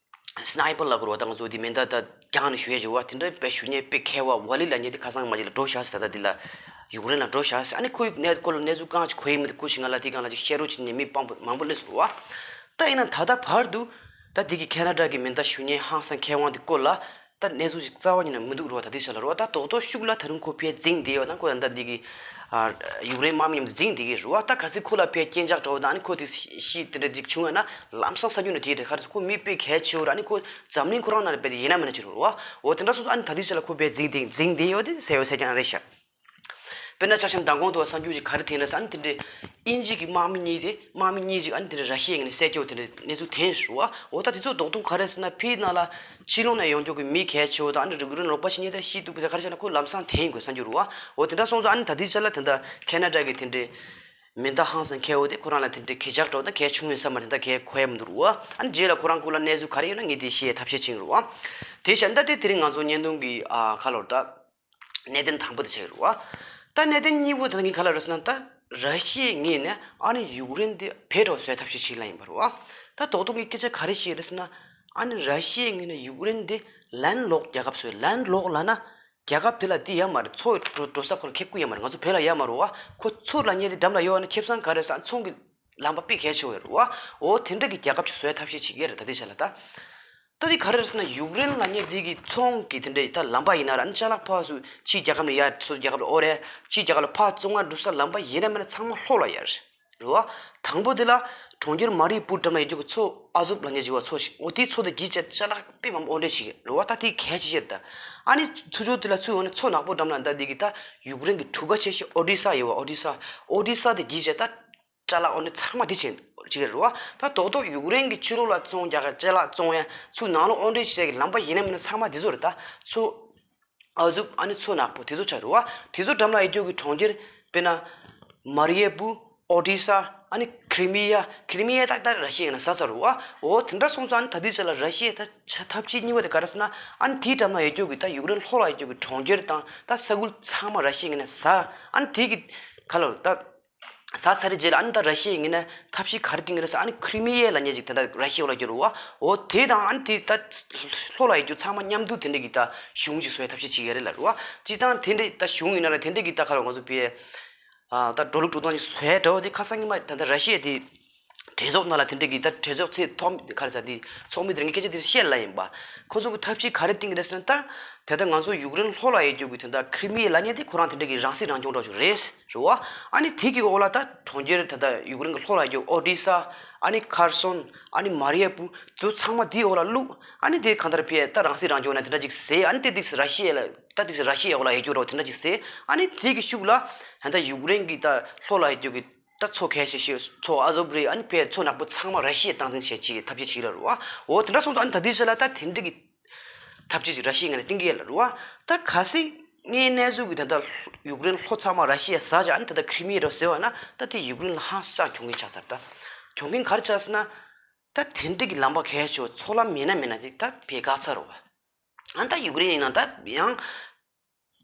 སི་ནའི་པར་ལབ་དགོས་རེད་བ། ད་ང་ཚོ་དེ་མེ་མདའ་ད་རྒྱང་ནས་གཞུ་ཡས་བྱེད་བ། དེ་འདྲ་དཔེ་གཞུ་མཁན་དཔེ་མཁས་བ་ཝ་ལི་ལབ་མཁན་དེ་ཁ་སང་མ་གཞི་ལ་འགྲོ་བཞག་ཟེར། ད་ལྟ་དེ་ལ་ཡུཀ་རེན་ལ་འགྲོ་བཞག་ཟེར། ཨ་ནི་ཁོའི་གནས་སྐོར་ལ་གནས་ཚུལ་གང་ཅིག་གོ་ཡི་མི་འདུག་སྐུ་ཞིག་ང་ལ་དེ་སྒང་ལ་ཅིག་བཤད་རོགས་བྱེད་ནས་མི་མང་པོ་མང་པོ་སླེབས་སོང་བ། ད་ཡིན་ན་ད་ལྟ་བར་དུ་ད་དེ་གི་ཁེ་ན་ཌ་གི་མེ་མདའ་གཞུ་མཁན་ཧང་སང་མཁས་དབང་དེ་སྐོར་ལ་ད་གནས་ཚུལ་ཞིག་རྩ་བ་ཉིད་ནས་མི་འདུག་རེད་བ། ད་ལྟའི་ཆ་ལ་རེད་བ། ད་རྡོག་རྡོག་ཤུགས་ལ་ད་རུང་ཁོ་ཕར་འཛིང་བསྡད་ཡོད་ན། ཁོ་ད་ལྟ་འདི་གི་ཨ་ཡུཀ་རེན་དམག་མི་མཉམ་དུ་འཛིང་བསྡད་ཀྱི་རེད་བ། ད་གལ་སྲིད་ཁོ་ལ་ཕར་རྐྱེན་ཆག་འགྲོ་བ་དང་། ཨ་ནི་ཁོ་དེ་ཤི་དེ་འདྲ་ཅིག་བྱུང་ཡོད་ན་ལམ་སང་གསར་འགྱུར་ནང་དེ་རེད། ག་རེ་ཟེར། ཁོ་མི་དཔེ་གལ་ཆེ་བོ་རེད། ཨ་ནི་ཁོ་འཛམ་གླིང་ཁོ་རང་ནང་ལ་དཔེ་དེ་ཡིན་ན་མིན་ན་ཅིག་རེད་བ། འོ་དེ་འདྲ་སོང་ཙང་ཨ་ནི་ད་ལྟའི་ཆ་ལ་ཁོ་ཕར་འཛིང་བསྡད་འཛིང་བསྡད་ཡོད་དེ་གསལ་ཡོད་གསལ་རྐྱང་རེད་ཤག་དཔེར་ན་ཆ་བཞག་ན་མདང་དགོང་དུ་བ་གསར་འགྱུར་ཅིག་ག་རེ་ཐོན་རེད་ཟེར་ན། ཨ་ནི་དེ་འདྲའི་དབྱིན་ཇི་གི་དམག་མི་གཉིས་དེ་དམག་མི་གཉིས་ཅིག་ཨ་ནི་དེ་འདྲའི་ར་ཤི་ཡའི་ངོས་ནས་བསད་རྒྱུ་དེ་འདྲའི་གནས་ཚུལ་ཐོན་རེད་བ། འོ་ད་དེ་ཚོ་རྡོག་རྡོག་ག་རེ་ཟེར་ན། ཕའི་ནང་ལ་ཕྱི་ལོགས་ནས་ཡོང་རྒྱུ་གི་མི་གལ་ཆེ་བོ་དང་། ཨ་ནི་རིགས་རུས་རོགས་པ་བྱེད་མཁན་དེ་ཤི་འདུག་པ། ད་ག་རེ་བྱས་ན་ཁོ་ལམ་སང་ཐོན་དགོས་གསར་འགྱུར་རེད་བ། འོ་དེ་འདྲ་སོང་ཙང་ཨ་ནི་ད་ལྟའི་ཆ་ལ་དེ་འདྲ་ཁེ་ན་ཌ་གི་དེ་འདྲའི་མེ་མདའ་ཧང་སང་མཁས་པོ་དེ་ཁོ་རང་ལ་དེ་འདྲའི་གི་ཇག་འགྲོ་ད་གལ་བྱུང་ཡོད་ས་མ་རེད། ད་གལ་གོ་ཡ་མི་འདུག་རེད་བ། ཨ་ནི་རྗེས་ལ་ཁོ་རང་སྐོར་ལ་གནས་ཚུལ་ག་རེ་ཡོད་ན་ངས་དེ་ཤེས་ཐབས་ཤེས་བྱེད་ཀྱི་རེད་བ། དེ་བྱས་ད་དེ་དེ་རིང་ང་ཚོ་བརྙན་ཐུང་གི་ཨ་ཁ་ལོར་ད། གནད་དོན་དང་པོ་དེ་ཆགས་ཡོད་རེད་བ། ད་གནད་དོན་གཉིས་པོ་དེ་ངས་ག་ལ་རེད་ཟེར་ན། ད་ར་ཤི་ཡའི་ངོས་ནས་ཨ་ནི་ཡུཀ་རེན་དེ་བེད་སྤྱོད་བཟོ་ཡ་ཐབས་ཤེས་བྱེད་ལ་ཡིན་པ་རེད་བ། ད་རྡོག་རྡོག་གི་སྐད་ཆ་ག་རེ་བཤད་རེད་ཟེར་ན། ཨ་ནི་ར་ཤི་ཡའི་ངོས་ནས་ཡུཀ་རེན་དེ་ལན་ལོག་རྒྱལ་ཁབ་བཟོས། ལན་ལོག་ལབ་ན་རྒྱལ་ཁབ་དེ་ལ་དེ་ཡོད་མ་རེད། མཚོ་འགྲོ་འགྲོ་ས་ཁོ་ལ་ཁེབས་ཀྱི་ཡོད་མ་རེད། ང་ཚོ་བོད་ལ་ཡོད་མ་རེད་བ། ཁོ་མཚོ་ལབ་མཁན་དེ་འགྲམ་ལ་ཡོད་ན་ཁེ་བཟང་ག་རེ་ཟེར། མཚོ་གི་ལམ་པ་དཔེ་གལ་ཆེ་བོ་ཡོད་རེད་བ། འོ་དེ་འདྲ་གི་རྒྱལ་ཁབ་ཅིག་བཟོ་ཡ་ཐབས་ཤེས་བྱེད་ཀྱི་རེད། ད་ལྟའི་ཆ་ལ་ད། ད་དེ་ག་རེ་རེད་ཟེར་ན། ཡུཀ་རེན་ལབ་མཁན་དེ་གི་ཚོང་གི་དེ་འདྲའི་ད་ལམ་པ་ཡིན་ན་ར། ཨ་ནི་ཅ་ལག་ཕར་ཚུར་ཕྱིའི་རྒྱལ་ཁབ་ནས་ཡར་སོ་སོའི་རྒྱལ་ཁབ་ལ་འོ་རེད། ཕྱིའི་རྒྱལ་ཁབ་ལ་ཕར་བཙོང་ཡ་འགྲོ་ས་ལམ་པ་ཡིན་ན་མིན་ན་ཚང་མ་ལྷོ་ལ་ཡོད་རེད་བ། དང་པོ་དེ་ལ་གྲོང་ཁྱེར་མ་རི་ཡུ་པུར་འགྲམ་ལ་ཡོད་རྒྱུ་གི་མཚོ་ཨ་ཟོབ་ལབ་མཁན་ཅིག་བ། མཚོ་ཞིག་འོ་དེའི་མཚོ་དེ་བརྒྱུད་བྱས་ཅ་ལག་དཔེ་མང་པོ་འོར་འདྲེན་བྱེད་ཀྱི་རེད་བ། ད་དེ་གལ་ཆེ་ཤོས་རེད། ད་ཨ་ནི་ཚུར་ཕྱོགས་དེ་ལ་ཚུར་འོ་ན་མཚོ་ནག་པོ་འགྲམ་ལ་ད་དེ་གི་ད་ཡུཀ་རེན་གི་གྲུ་ཁ་ཆེ་ཤོས་ཨོ་ཌི་ས་ཡོད་བ། ཨོ་ཌི་ས། ཨོ་ཌི་ས་དེ་བརྒྱུད་བྱས་ད། ཅ་ལག་འོར་འདྲེན་ཚང་མ་དེ་བྱེད་བྱེད་ཀྱི་རེད་བ། ད་རྡོག་རྡོག་ཡུཀ་རེན་གྱི་ཕྱི་ལོགས་ལ་བཙོང་རྒྱག་གི་ཅ་ལག་བཙོང་ཡ་ཚུར་ནང་ལོགས་འོར་འདྲེན་བྱེད་ཀྱི་ལམ་པ་ཡིན་ན་མིན་ན་ཚང་མ་དེ་ཚོ་རེད། ད་མཚོ་ཨ་ཟུབ་ཨ་ནི་མཚོ་ནག་པོ་དེ་ཚོ་ཆགས་རེད་བ། དེ་ཚོ་འགྲམ་ལ་ཡོད་རྒྱུ་གི་གྲོང་ཁྱེར་དཔེར་ན་མ་རི་ཡ་པུ། ཨོ་ཌི་ས། ཨ་ནི་ཁི་རི་མི་ཡ། ཁི་རི་མི་ཡ་ད་ད་ར་ཤི་ཡའི་ངོས་ནས་ཟ་ས་རེད་བ། འོ་དེ་འདྲ་སོང་ཙང་ཨ་ནི་ད་དེའི་ཆ་ལ་ར་ཤི་ཡའི་ད་ཆ་ཐབས་ཤེས་གཉིས་པ་དེ་ག་རེ་ཟེར་ན། ཨ་ནི་དེའི་འགྲམ་ལ་ཡོད་རྒྱུ་གི་ད་ཡུཀ་རེན་ལྷོ་ལ་ཡོད་རྒྱུ་གི་གྲོང་ཁྱེར་དང་ད་ས་ཁུལ་ཚང་མ་ར་ཤི་ཡའི་ངོས་ནས་ཟ། ཨ་ནི་དེ་གི་ག་ལ་ད། ཟ་ཚར་རྗེས་ལ་ཨ་ནི་ད་ར་ཤི་ཡའི་ངོས་ནས་ཐབས་ཤེས་ག་རེ་བཏིང་གི་རེད་ཟེར། ཨ་ནི་ཁི་རི་མི་ཡ་ལབ་མཁན་ཅིག་དེ་འདྲ་ར་ཤི་ཡའི་འོག་ལ་གྱུར་བ། འོ་དེ་དང་ཨ་ནི་དེ་ད་ལྷོ་ལ་ཡོད་རྒྱུ་ཚང་མ་མཉམ་དུ་དེ་འདྲ་གི་ད་གཞུང་ཅིག་བཟོ་ཡའི་ཐབས་ཤེས་བྱེད་ཀྱི་རེད་ལབ་རེད་བ། སྤྱིར་བཏང་དེ་འདྲ་ད་གཞུང་ཡིན་ན་ར་དེ་འདྲ་གི་ད་ག་ལ་ང་ཚོ་བོད་ཨ་ད་འགྲོ་ལུགས་འགྲོ་སྟངས་ཅིག་བཟོ་ཡ་འདྲ་བོ་དེ་ཁ་སང་ཉི་མ་ད་ལྟ་ར་ཤི་ཡ་དེ་གྲོས་ཚོགས་ནང་ལ་དེ་འདྲ་གི་ད་གྲོས་ཚོགས་ཚོགས་ཐོག་ག་རེ་ཟེར་དེ་ཚོགས་མི་དེ་རང་གི་སྐད་ཆ་དེ་བཤད་ལ་ཡིན་པ། ཁོ་ཚོ་གི་ཐབས་ཤེས་ག་རེ་བཏིང་གི་རེད་ཟེར་ན། ད་དེ་ད་ང་ཚོ་ཡུཀ་རེན་ལྷོ་ལ་ཡོད་རྒྱུ་གི་དེ་ད་ཁི་རི་མི་ཡ་ལབ་མཁན་དེ་ཁོ་རང་དེ་འདྲ་གི་རང་སྲིད་རང་སྐྱོང་འདྲ་བོ་ཅིག་རེད་རེད་བ། ཨ་ནི་དེ་གི་འོག་ལ་ད་གྲོང་ཁྱེར་ད་ལྟ་ཡུཀ་རེན་གྱི་ལྷོ་ལ་ཡོད་ཨོ་ཌི་ས། ཨ་ནི་ཁར་སོན། ཨ་ནི་མ་རི་ཡ་པུ། དེ་ཚང་མ་དེའི་འོག་ལ་བླུགས། ཨ་ནི་དེ་གང་ལྟར་ཕར་ད་རང་སྲིད་རང་སྐྱོང་ན་དེ་འདྲ་ཅིག་ཟེར། ཨ་ནི་དེ་དེ་ར་ཤི་ཡ་ལ་ད་དེ་ར་ཤི་ཡའི་འོག་ལ་ཡོད་རྒྱུ་རེད་བ། དེ་འདྲ་ཅིག་ཟེར། ཨ་ནི་དེ་གི་ཤུགས་ལ་ད་ལྟ་ཡུཀ་རེན་གྱི་ད་ལྷོ་ལ་ཡོད་རྒྱུ་གི་ད་མཚོ་གལ་ཆེ་ཤོས་མཚོ་ཨ་ཟོབ་རེད། ཨ་ནི་ཕར་མཚོ་ནག་པོ་ཚང་མ་ར་ཤི་ཡས་སྟངས་འཛིན་བྱེད་ཅིག་ཐབས་ཤེས་བྱེད་ཀྱི་ལབ་རེད་བ། འོ་དེ་འདྲ་སོང་ཙང་ཨ་ནི་ད་ལྟའི་ཆ་ལ་ད་དེ་འདྲ་གི་ཐབས་ཇུས་ཅིག་ར་ཤི་ཡའི་ངོས་ནས་བཏིང་གི་ཡོད་ལབ་རེད་བ། ད་གལ་སྲིད་དངོས་གནས་ཚུལ་གྱི་ད་ལྟ་ཡུཀ་རེན་ལྷོ་ཚང་མ་ར་ཤི་ཡས་ཟ་བྱས། ཨ་ནི་ད་ལྟ་ཁི་རི་མི་ཡ་རེད་ཟེར་བ་ན། ད་དེ་ཡུཀ་རེན་ལ་ཧང་སང་གྱོང་གུན་ཆགས་ཚར། ད་གྱོང་གུན་ག་རེ་ཆགས་ཟེར་ན། ད་དེ་འདྲ་གི་ལམ་པ་གལ་ཆེ་བ་མཚོ་ལམ་མིན་ན་མིན་ན་ཅིག་ད་ཕར་བཀག་ཚར་རེད་བ། ཨ་ནི་ད་ཡུཀ་རེན་ཡིན་ན་ད་ཡང་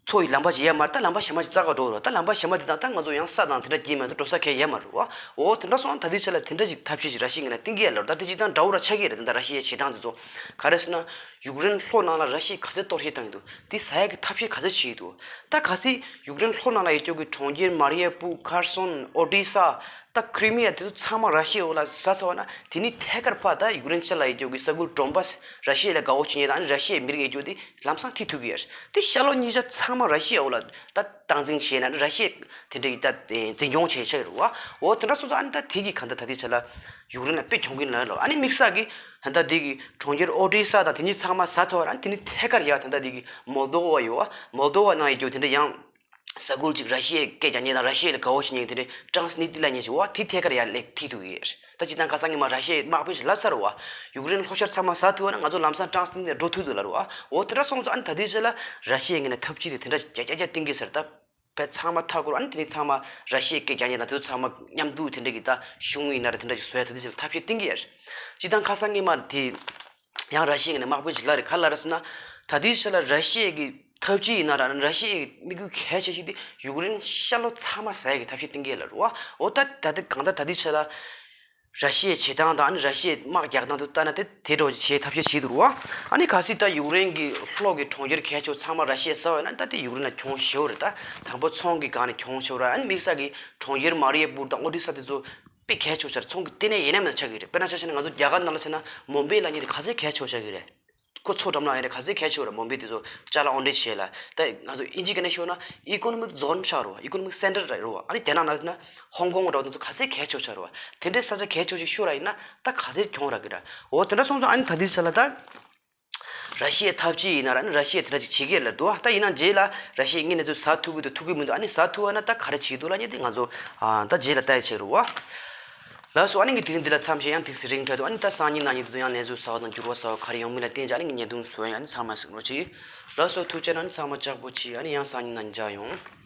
མཚོ་ཡི་ལམ་པ་ཅིག་ཡོད་མ་རེད། ད་ལམ་པ་གཞན་པ་ཅིག་རྩ་བ་འགྲོ་རེད། ད་ལམ་པ་གཞན་པ་དེ་དང་ད་ང་ཚོ་ཡང་ས་དང་དེ་འདྲ་རྒྱུས་མེད་དུ་འགྲོ་ས་གང་ཡང་ཡོད་མ་རེད་བ། འོ་དེ་འདྲ་སོང་ད་ལྟའི་ཆ་ལ་དེ་འདྲ་ཅིག་ཐབས་ཤེས་ཅིག་ར་ཤི་ཡའི་ངོས་ནས་བཏིང་གི་ཡོད་ལབ་རེད། ད་དེ་སྤྱིར་བཏང་འདྲ་བོ་ར་ཆགས་ཀྱི་རེད། ད་ལྟ་ར་ཤི་ཡའི་བྱེད་སྟངས་དེ་ཚོ་ག་རེ་ཟེར་ན། ཡུཀ་རེན་ལྷོ་ནང་ལ་ར་ཤི་ཡས་ག་ཚོད་གཏོར་བཤིག་བཏང་གི་འདུག་དེ་ཟ་ཡག་གི་ཐབས་ཤེས་ག་ཚོད་བྱེད་ཀྱི་འདུག་ད་གལ་སྲིད་ཡུཀ་རེན་ལྷོ་ནང་ལ་ཡོད་རྒྱུ་གི་གྲོང་ཁྱེར་མ་རི་ཡ་པུ། ཁར་སོན། ཨོ་ཌི་ས། ད་ཁི་རི་མི་ཡ་དེ་ཚོ་ཚང་མ་ར་ཤི་ཡའི་འོག་ལ་ཟ་ཚར་བ་ན། དེ་ནི་ཐད་ཀར་ཕར་ད་ཡུཀ་རེན་ཕྱི་ལ་ཡོད་རྒྱུ་གི་ས་ཁུལ་ཌོན་བཱས་ར་ཤི་ཡ་ལ་དགའ་བོ་བྱེད་མཁན་དང་ར་ཤི་ཡའི་མི་རིགས་ཡོད་རྒྱུ་དེ་ལམ་སང་ཐིག་ཐུབ་ཀྱི་ཡོད་རེད། དེ་ཤར་ལྷོ་གཉིས་ཆ་ཚང་མ་ར་ཤི་ཡའི་འོག་ལ་ད་སྟངས་འཛིན་བྱས་ན་ར་ཤི་ཡ་དེ་འདྲ་ཡི་ད་འཛིན་སྐྱོང་བྱས་ཆགས་རེད་བ། འོ་དེ་འདྲ་སོང་ཙང་ཨ་ནི་ད་དེ་གི་ག་འདྲ་ད་དེ་ཆ་ལ་ཡུཀ་རེན་ལ་དཔེ་གྱོང་གུན་ལ་རེད་བ། ཨ་ནི་དམིགས་བསལ་གི་ད་དེ་གི་གྲོང་ཁྱེར་ཨོ་ཌེ་ས་དང་དེ་གཉིས་ཚང་མ་ཟ་ཐུབ་པ་ན་དེ་ནི་ཐད་ཀར་ཡ་ད་ད་དེ་གི་མོལ་དོ་བ་ཡོད་བ། མོལ་དོ་བ་ནང་ཡོད་རྒྱུ་དེ་འདྲ་ཡང་། ས་ཁུལ་གཅིག་ར་ཤི་ཡའི་སྐད་རྒྱག་མཁན་དང་ར་ཤི་ཡ་ལ་དགའ་བོ་བྱེད་མཁན་དེ་འདྲའི་ཀྲང་སི་ནི་ཏི་ལབ་མཁན་ཅིག་བ། དེ་ཐད་ཀར་ཡར་སླེབས་ཐིག་འདུག་གི་རེད། ད་སྤྱིར་བཏང་ཁ་སང་ཉི་མ་ར་ཤི་ཡའི་དམག་དཔོན་ཞིག་ལབ་ཚར་བ། ཡུཀ་རེན་ལྷོ་ཤར་ཚང་མ་ཟ་ཐུབ་པ་ན་ང་ཚོ་ལམ་སང་ཀྲང་སི་ནི་ཏི་ལ་འགྲོ་ཐུབ་འདུག་ལབ་རེད་བ། འོ་དེ་འདྲ་སོང་ཙང་ཨ་ནི་ད་ལྟའི་ཆ་ལ་ར་ཤི་ཡའི་ངོས་ནས་ཐབས་ཇུས་དེ་དེ་འདྲ་རྒྱ་རྒྱ་རྒྱ་བཏིང་གི་ཟེར། ད་བས་ཚང་མ་མཐའ་སྐོར་ཨ་ནི་དེ་ནི་ཚང་མ་ར་ཤི་ཡའི་སྐད་རྒྱག་མཁན་དང་དེ་ཚོ་ཚང་མ་མཉམ་དུ་དེ་འདྲ་གི་ད་གཞུང་ཡིན་ན་ར་དེ་འདྲ་ཞིག་བཟོ་ཡ་ད་ལྟའི་ཆ་ལ་ཐབས་ཤེས་བཏིང་གི་ཡོད་རེད། སྤྱིར་བཏང་ཁ་སང་ཉི་མ་དེ། ཡང་ར་ཤི་ཡའི་ངོས་ནས་དམག་དཔོན་ཞིག་ལབ་རེད། ག་ལབ་རེད་ཟེར་ན། ད་ལྟའི་ཆ་ལ་ར་ཤི་ཡའི་གི་ཐབས་ཇུས་ཡིན་ན་ར་ར་ཤི་ཡའི་གི་དམིགས་ཡུལ་གལ་ཆེ་ཤོས་དེ་ཡུཀ་རེན་ཤར་ལྷོ་ཚང་མ་ཟ་ཡ་གི་ཐབས་ཤེས་བཏིང་གི་ལབ་རེད་བ། འོ་ད་ད་ལྟ་གང་ལྟར་ད་ལྟའི་ཆ་ལ་ར་ཤི་ཡའི་བྱེད་སྟངས་དང་ཨ་ནི་ར་ཤི་ཡའི་དམག་རྒྱག་སྟངས་དེ་ལྟ་ན་དེ་དེ་འདྲ་བོ་ཞིག་བྱེད་ཐབས་ཤེས་བྱེད་འདུག་རེད་བ། ཨ་ནི་གལ་སྲིད་ད་ཡུཀ་རེན་གི་ལྷོ་གི་གྲོང་ཁྱེར་གལ་ཆེ་ཚང་མ་ར་ཤི་ཡས་ཟ་བ་ཡིན་ན་ད་དེ་ཡུཀ་རེན་ལ་གྱོང་ཞེ་པོ་རེད། ད་དང་པོ་ཚོང་གི་སྒང་ནས་གྱོང་ཞེ་པོ་རེད། ཨ་ནི་དམིགས་བསལ་གི་གྲོང་ཁྱེར་མ་རི་ཡ་པུར་དང་ཨོ་ཌེ་ས་དེ་ཚོ་དཔེ་གལ་ཆེ་ཆགས་རེད། ཚོང་གི་ལྟེ་གནས་ཡིན་ན་མིན་ན་ཆགས་ཀྱི་རེད། དཔེར་ན་ཆ་བཞག་ན་ང་ཚོ་རྒྱ་གར་ནང་ལ་བྱས་ན་མུམ་བེ་ལབ་མཁན་དེ་ག་ཚོད་གལ་ཆེ་ཆགས་ཀྱི་རེད། ཁོ་མཚོ་འགྲམ་ན་ཡོད་རེད། ག་ཚོད་གལ་ཆེ་རེད། མུམ་བེ་དེ་ཚོ་ཅ་ལག་འོར་འདྲེན་བྱེད་ལ། ད་ང་ཚོ་ཨིན་ཇི་སྐད་ནས་ཤོད་ན་ཨི་ཀོ་ནོ་མིག་ཛོན་ཆགས་རེད་བ། ཨི་ཀོ་ནོ་མིག་སེན་ཊར་རེད་བ། ཨ་ནི་རྒྱ་ནག་ནང་ལ་ན་ཧོང་ཀོང་འདྲ་བོ་དེ་ཚོ་ག་ཚོད་གལ་ཆེ་ཆགས་རེད་བ། དེ་འདྲའི་ས་ཆ་གལ་ཆེ་ཞིག་ཤོད་ར་ཡིན་ན་ད་ག་ཚོད་གྱོང་རག་གི་རེད། འོ་དེ་འདྲ་སོང་ཙང་ཨ་ནི་ད་དེ་ཆ་ལ་ད། ར་ཤི་ཡའི་ཐབས་ཇུས་ཡིན་ན་ར་ནི་ར་ཤི་ཡས་དེ་འདྲ་ཅིག་བྱེད་ཀྱི་ལ་འདུག་ད་ཡིན་ན་རྗེས་ལ་ར་ཤི་ཡས་ངས་གནས་ཚུལ་ཟ་ཐུབ་ཀྱི་འདུག་ཐུབ་ཀྱི་མི་འདུག་ཨ་ནི་ཟ་ཐུབ་པ་ན་ད་ག་རེ་བྱེད་ཀྱི་འདུག་ལབ་མཁན་དེ་ང་ཚོ་ཨ་ད་རྗེས་ལ་ལྟ་ཡ་བྱེད་རུ་བ། ལགས་སོ། ཨ་ནི་ངས་དེ་རིང་འདི་ལ་མཚམས་བཞག་ཡང་ཏོག་ཙམ་རིང་དྲགས་འདུག་ཨ་ནི་ད་སང་ཉིན་གནངས་ཉིན་དེ་ཚོ་ཡང་གནས་ཚུལ་གསར་བ་དང་འགྱུར་བ་གསར་བ་ག་རེ་ཡོང་མིན་ལ་བརྟེན་བྱས་ཨ་ནི་ངས་བརྙན་ཐུང་བཟོ་ཡ་ཡིན། ཨ་ནི་ཚང་མས་གཟིགས་རོགས་གྱིས། ལགས་སོ། ཐུགས་རྗེ་གནང་། ཨ་ནི་ཚང་མ་ལྕགས་པོ་གྱིས། ཨ་ནི་ཡང་སང་ཉིན་གནངས་ཉིན་མཇལ་ཡོང་།